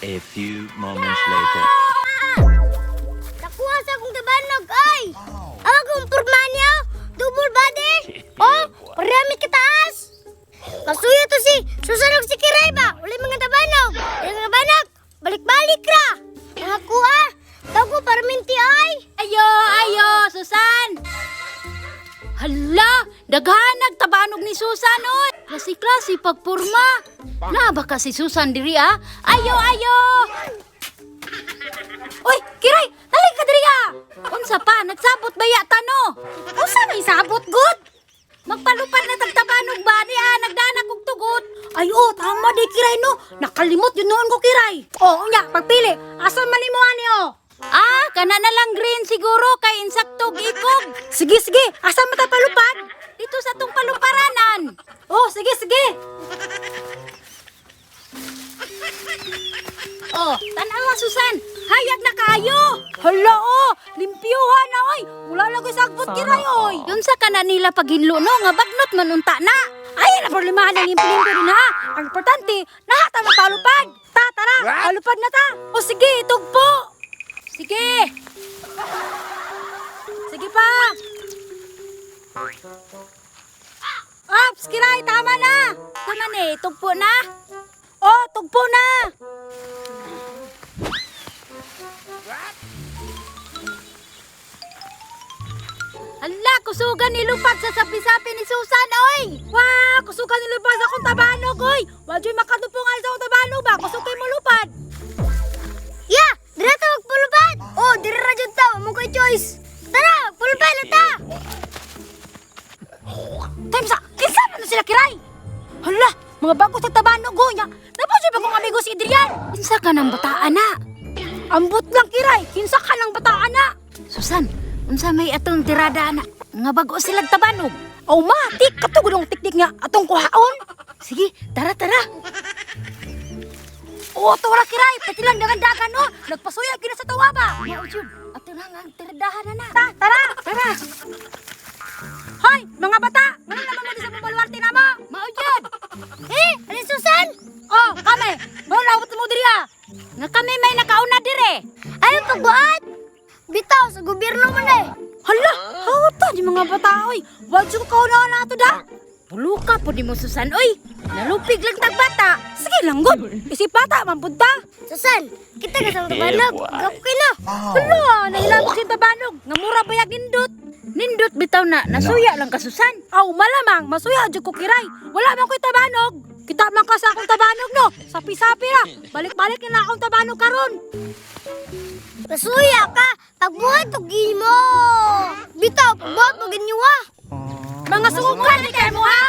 A few moments later. Nakuha sa akong tabanog, ay! Ang akong pormanya, double body! Oh, parami kitaas! Kasuyo to si Susanog si Kiray ba? Uli mga tabanog! Uli mga tabanog! Balik-balik ra! Mga kuha! Bago parminti ay! Ayo, ayo, Susan! Hala, daghan nagtabanog ni Susan oy. Klase-klase pagpurma. Na baka si Susan diri ah. Ayo, ayo. Oy, Kiray, dali ka diri ah. Unsa pa, nagsabot ba ya tano? Unsa may sabot gud? Magpalupad na tagtabanog ba ni ah, nagdana kog tugot. Ay oh, tama di Kiray no. Nakalimot yun noon ko Kiray. Oh, unya, pagpili. Asa man nimo ani oh? Ah, kana na lang green siguro kay insakto gikog. Sige, sige. Asa man ta palupad? Dito sa tong paluparanan. Oh, sige, sige. Oh, tanawa Susan, hayag na kayo. Hala oh, limpyuhan na oy. Wala lang ko'y sagbot Kiray oy. Yun sa kana nila paghinlo no nga bagnot man unta na. Ay, na problemahan ang limpyo-limpyo din ha. Ang importante, lahat ang mapalupad. Ta, tara, palupad na ta. O sige, tugpo. Sige. Sige pa. Ops, Kiray, tama na. Tama ni, tugpo na. Oh, tugpo na. Hala, kusugan nilupad sa sapi-sapi ni Susan oy. Wah, kusukan nilupad sa akong tabanog, oy. Wa jud makatupong sa akong tabanog ba? Kusukay mo lupad. Ya! Dira ta magpulupad! Oh, dira ra jud ta, mo kay choice! Tara, magpulupad na ta! Time sa, kinsa man na sila Kiray? Hala, mga bago sa tabanog, oy. Nya, Napa jud bagong amigo si Adrian? Kinsa ka ng bataan na? Ambot lang Kiray, kinsa ka ng bataan na? Susan, unsa may atong tirada na nga bag-o silag tabanog? Aw ma, tik katugod ang tiktik nga atong kuhaon. Sige, tara tara. Oo, tuwa Kiray, pati lang dagan-dagan no. Nagpasuya kina sa tawa ba? Mao jud, ato na nga ang tiradahan na na. Ta, tara. Tara. Hoy, mga bata, ngano naman mo di sa baluarte na mo? Mao jud. Eh, ali Susan! Oh, kami. Mo lawot mo diri ah. Nga kami may nakauna dire. Ayaw pagbuhat! Bitaw sa gobyerno man eh! Hala, hawta di mga bata oy. Wa jud ko kauna na ato da. Puluka po di mo Susan oy. Nalupig lang tag bata. Sige lang gud. Isip bata man pud ta. Susan, kita ka sa tabanog! Gap kay na! Hala, nahilabok si tabanog. Nga mura bayag nindot. Nindot bitaw na nasuya lang ka Susan. Aw, malamang masuya jud ko Kiray. Wala man ko'y tabanog. Kita man ka sa akong tabanog no. Sapi-sapi ra. Balik-balik na na akong tabanog karon. Masuya ka! Pagbuhat og imo! Bitaw, pagbuhat mo ginyo ah! Mga sugukan ni kay mo ha.